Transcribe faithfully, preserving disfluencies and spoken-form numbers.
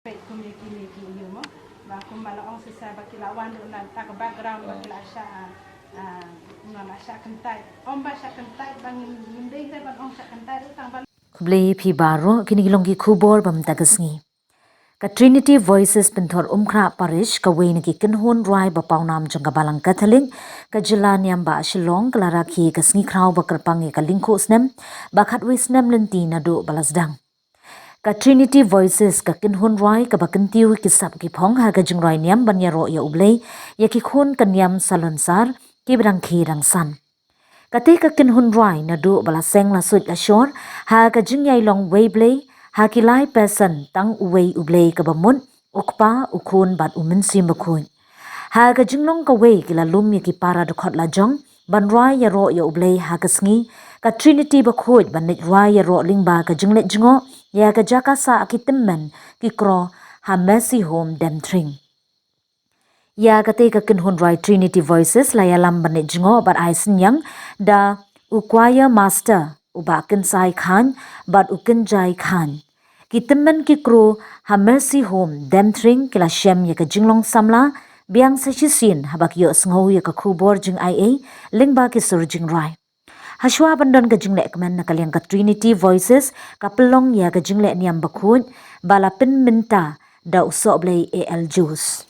Peit kum ïa kine ki ïa mo. Ba kumba la ong shisha ba ki la wan ruh na kata ka background ba ki la shah, ah, ah, kumno la shah kyntait. Ym ba shah kyntait ba ngim, ngim dei hynrei ban ong shah kyntait ruh tang ba Khublei phi baroh, kine ki long ki khubor ba mynta ka sngi. Ka Trinity Voices Pynthorumkhrah Parish, kawei na ki kynhun rwai ba pawnam jong ka Balang Katholik ka jylla niam ba Shillong, ka la rakhe ka sngi khraw ba kyrpang ïa ka lyngkhuh snem ba khatwei snem lynti naduh ba la sdang. Ka Trinity Voices, ka kynhun rwai kaba kyntiew ki sap ki phong ha ka jingrwai niam ban ïaroh ïa U Blei ïa ki khun ka niam salonsar kiba dang khie dang san. Kata ka kynhun rwai naduh ba la seng la suit la shor ha ka jingïailong wei Blei ha ki lai persen, tang uwei U Blei kaba mut, U Kpa, U Khun bad U Mynsiem Bakhuid. Ha ka jinglong kawei ki la lum ïa ki para dkhot lajong ban rwai ïaroh ïa U Blei ha ka sngi ka Trinity Bakhuid, ban leit rwai ïaroh lyngba ka jingleit jngoh ïa ka jaka sah ki tymmen ki kro ha Mercy Home, Demthring. Ïa kata ka kynhun rwai Trinity Voices la ïalam ban leit jngoh bad ai synñiang da u choir master, u Bah Kynsai Khan bad u Kynjai Khan. Ki tymmen ki kro ha Mercy Home, Demthring, ki la shem ïa ka jinglong samla biang sa shisien haba ki ïohsngew ïa ka khubor jingaiei lyngba ki sur jingrwai. Hashwa ban don ka jinglehkmen na ka liang ka Trinity Voices, ka pynlong ïa ka jingleh niam bakhuid ba la pynmynta da u Sohblei A L Jose.